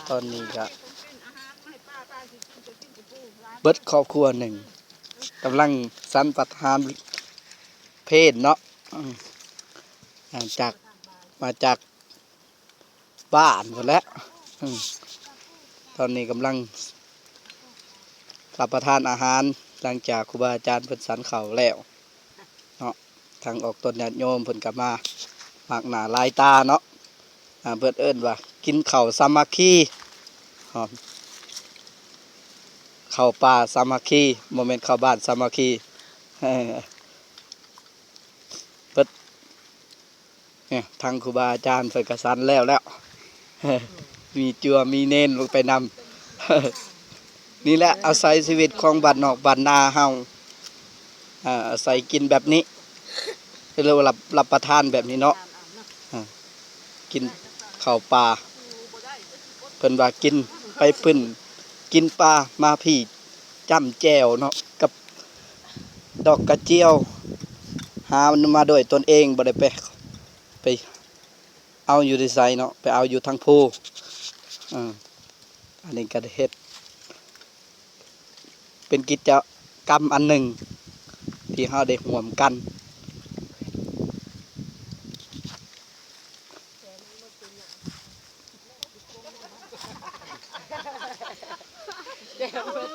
ຕອນນີ້ກະເບິດຄອບຄົວໜຶ່ງ ກຳລັງສັນປະທານເພນເນາະ ອືມ ຫຼັງຈາກ ມາຈາກບ້ານພຸ້ນແຫຼະ ອືມ ຕອນນີ້ກຳລັງ ຮັບປະທານອາຫານ ຫຼັງຈາກຄູບາອາຈານເພິ່ນສັນເຂົ້າແລ້ວເນາະ ທາງອອກຕົນຍາດໂຍມເພິ່ນກໍມາ ມັກໜ້າຫຼາຍຕາເນາະ ອ່າ ເພິ່ນເອີ້ນວ່າກິນເຂົ້າສາມັກຄີ ເຂົ້າປ່າສາມັກຄີ ບໍ່ແມ່ນເຂົ້າບ້ານສາມັກຄີ ເອີ ເພິ່ນ ນີ້ ທາງຄູບາອາຈານເພິ່ນກະສັນແລ້ວແລ້ວ ມີຈົວມີເນນລົງໄປນຳ ນີ້ແຫຼະ ອາໄສຊີວິດຂອງບ້ານນອກບ້ານນາເຮົາ ອາໄສກິນແບບນີ້ ຫຼືວ່າ ຮັບປະທານແບບນີ້ເນາະ ກິນເຂົ້າປ່າ ເພິ່ນວ່າກິນໄປປຶ້ນ ກິນປ່າມາພີ້ ຈ້ຳແຈ່ວເນາະ ກັບ ດອກກະຈຽວ ຫາມາດ້ວຍຕົນເອງ ບໍ່ໄດ້ໄປ ໄປເອົາຢູ່ໃນໃສເນາະ ໄປເອົາຢູ່ທາງພູ ເອີ ອັນນີ້ກະເຮັດ ເປັນກິດຈະກຳອັນໜຶ່ງ ທີ່ເຮົາໄດ້ຮ່ວມກັນ